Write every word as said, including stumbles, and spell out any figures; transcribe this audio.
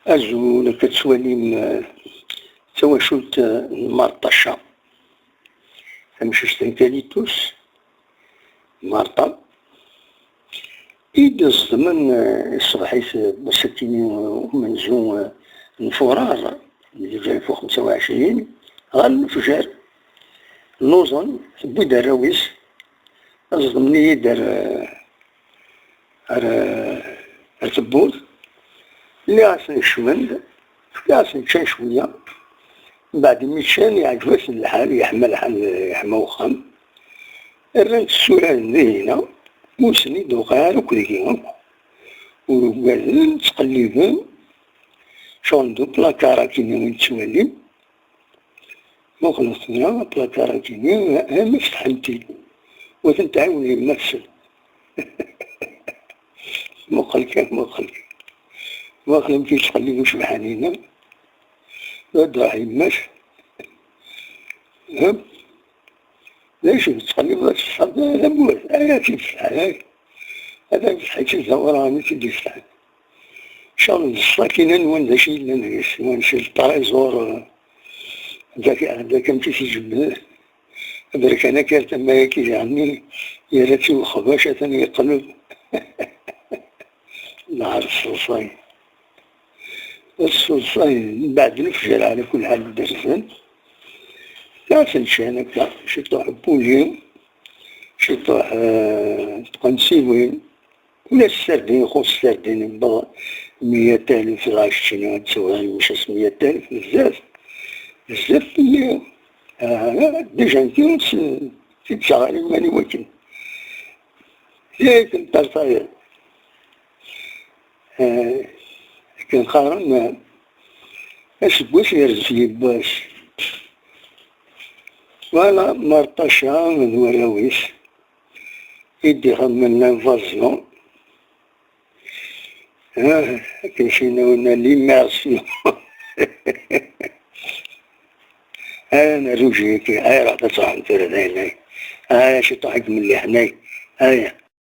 Azul, akka tettwalim, eh, d tawacult, eh, n Marṭaca, tamcict n Kalitus, Marṭa, i d-iẓedmen, eh, ṣṣbeḥ-is, eh, ass-agi, eh, umenzu, eh, n Furar, di alef u xemsa u ɛecrin, ɣer Lefjer, lluẓen, tewwi-d arraw-is, ẓedmen-iyi-d ar, eh, ar, ar tewwurt. Lliɣ-asen kecmen-d, fkiɣ-asen ččan cwiya. Mbeɛd imi ččan, yeɛǧeb-asen lḥal, yeḥma lḥal, yeḥma uxxam. Rran-tt ssura-nsen dihin-a, ur sen-id-tuqiɛ ara akk deg-i akk. Ur ugaden, ttqelliben, ccɣel d uplakar akkin i ttwalin. Muqlet tura aplakar-agi-nni, ama fetḥen-t-id, u ad ten-tɛiwen yemma-tsen. Muqel kan, muqel kan. Muqel amek yettqellib ucebḥan-inem. U ad d-truḥ yemma-s. Hem? D acu tettqellibeḍ ad tfetḥeḍ? D amur. Ay, ad t-id-fetḥeḍ, ay. Ad ak-fetḥeɣ-tt-id d awraɣ-nni i tt-id-ifetḥen. Ccɣel d ṣṣakina n wanda acu yellan deg-s, n wanda le trésor, eh, d ak-, d ak-, amek i t-ijebbed. Aberkan akka ar tama-agi diɣenni, yerra-tt i uxbac, atan yeqleb. Nɛer ṣṣelṣay. Ṣṣelṣay, mbeɛd lefjer ɛla kulli ḥal dderzen. Atan ččan akka, ciṭuḥ n wuli, ciṭuḥ, eh, n tqensiwin. Ula s sardin, ixuṣ sardin, yewweḍ meyya alef, dɣa keččini ad teswiḍ mecas meyya alef, bezzaf, bezzaf fell-i. Ah, déjà nekki s-, tt-id-ssaɣ ar iman-iw akken. Yak nṭerṭayeḍ. Ah, akken qqaren, ah, aseggas yerrez yiwwas. Voilà, Marṭaca d warraw-is i d-ixemmen l'invasion. Ah, akken cinawen l'immersion. Ah, nerruji-agi, ay, ruḥ ad truḥem tura dayen, ay. Ay, ciṭuḥ i imelliḥen, ay. Ay,